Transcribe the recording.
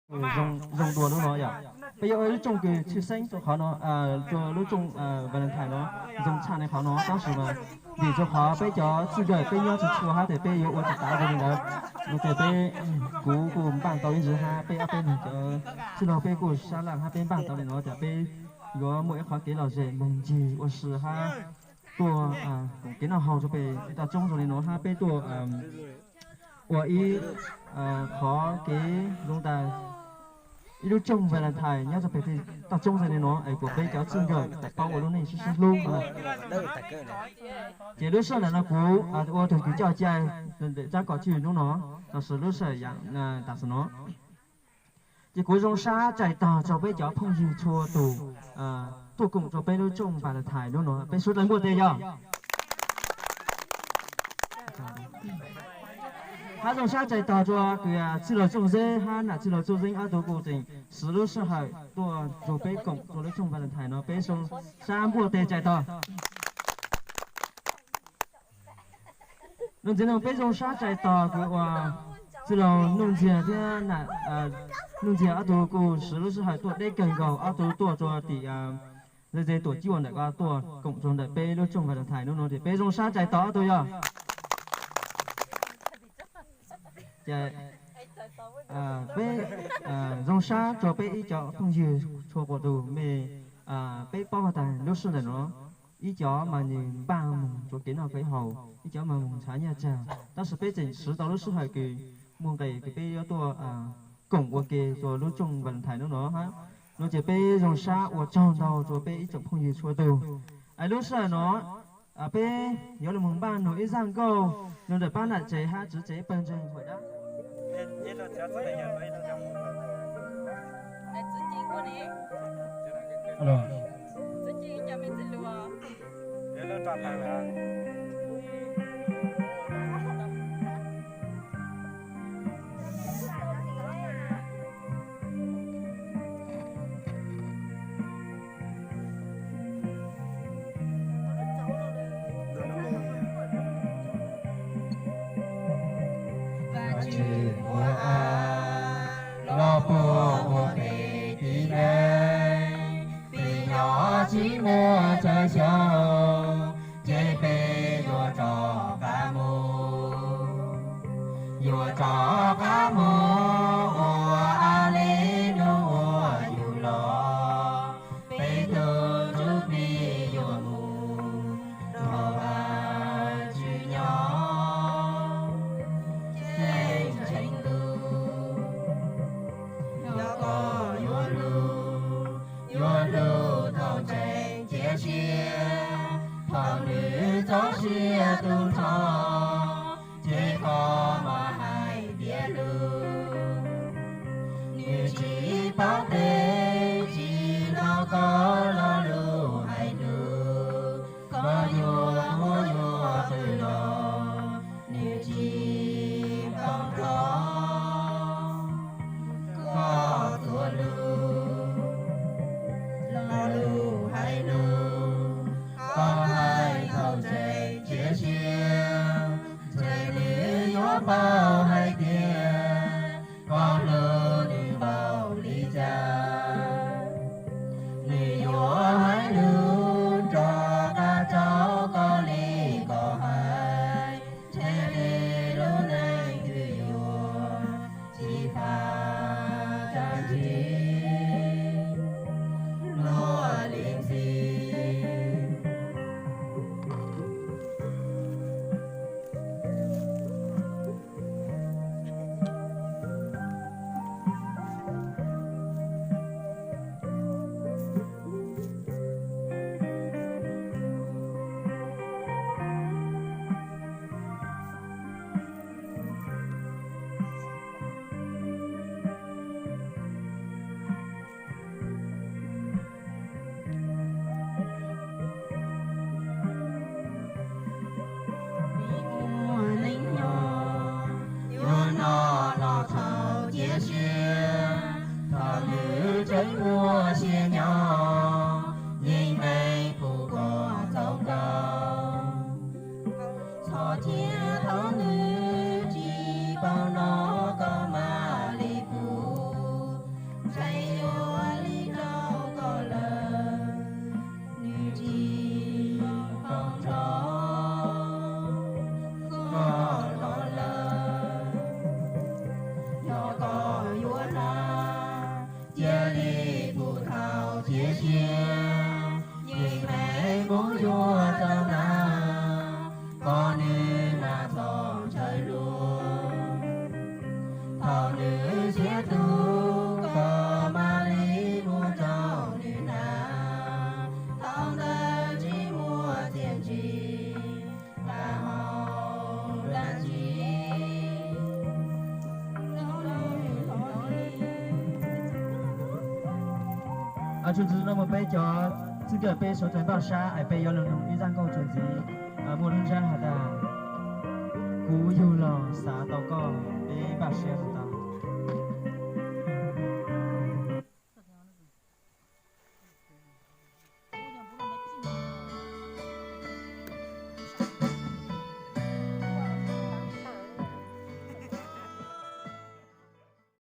Zoo, zoo dua lub no yom. Peb yuav ua lub rooj kws tshwj xeeb rua qhov no, rua lub rooj Valentine no zoo tshaj le qhov no, tab sis mas vim rua qhov peb cov txij nkawm peb nyob tsis tshua hab tes peb yuav ua tsis tav zoo li ntawd. No ces peb, kuv kuj npaj tau ib ntsis hab peb ob peb neeg cov txwj laug peb kuj sab laj hab peb npaj tau li no ces peb yuav muaj ib qhov kev lom zem moog ncig ua si hab tuaj koom kev noj haus rua peb toj roob zoo li no hab peb tuaj ua ib qhov kev zoo tas ib lub rooj Valentine nyob rua peb toj roob zoo li no es kuas peb cov txij nkawm tawm paub ua lub neej sib sib hlub. Ces lub sij hawm ntawm no kuv ua tug kws coj cai ntawm tsab kom tswj hnub no, los sis lub sij hawm yaam tas sim no. Ces kuv zoo sab txais tog rua peb cov phooj ywg txhua tus tuaj koom rua peb lub rooj Valentine hnub no, peb suav dlawg npuaj teg yog. Hab zoo sab txais tog rua kws txwj laug Txooj Zeeb hab nam txwj laug Txooj Zeeb ob tug kuj tseem siv lub sij hawm tuaj nrug peb koom rua lub rooj Valentine no, peb zoo sab npuaj teg txais tog. Nuj Ntxiag no peb zoo sab txais tog kws ua txwj laug Nuj Ntxiag thiab nam Nuj Ntxiag ob tug kuj siv lub sij hawm tuaj deb kawg nkaus, ob tug tuaj rua tim ze ze tuam cib ua ntawm ko tuaj koom rua ntawm peb lub rooj Valentine hnub no ces peb zoo sab txais tog ob tug yog. Ces peb zoo sab rua peb ib cov phooj ywg txhua quas tug mej, peb paub has tas lub sij hawm ntawm no ib cov mas nwg npaj moog rua kev noj kev haus, ib cov mas moog nrhav nyaj txag, tab sis peb tseem siv tau lub sij hawm kws muaj nqis kws peb yuav tuaj koom ua ke rua lub rooj Valentine hnub no hab. No ces peb zoo sab ua tsaug ntau rua peb ib tsoom phooj ywg txhua tug. Es lub sij hawm no peb yuav lug moog npaj nug ib zaj nkauj rua ntawm pab nam tsev hab tswv tsev pawg ntseeg Huam Dab. Vaajtswv muab los puag ua peb tim neeg, peb nyob tsis muaj chaw xyoo, ces peb yuav rov qab mus, yuav rov qab mus ua le nuav ua yug los. Peb tug ntsuj plig yuav mus nrog Vaajtswv nyob, tseeb tseeb lug, yog koj yuav lug, yuav lug thaum tseem cia siab, thaum nwg txoj sia tu nrho, ces koj mam hais tias lug. Nwg tsis paub tes tsis hnov koj lo lug hais lug, koj yuav muab yuav qw los nwg tsis paub nrho. Koj tuav lug, lo lug hais lug, koj hais thaum tseem cia siab, ntshe nwg yuav paub hais tias koj hlub nwg npaum li cas. Txuas ntxiv no mus peb cov txij nkawm peb suav dlawg npaj sab es peb yuav los mloog ib zaj nkauj txuas ntxiv muaj lub ntsiab has tas, kuv yug los xav tau koj, peb npaj siab mus.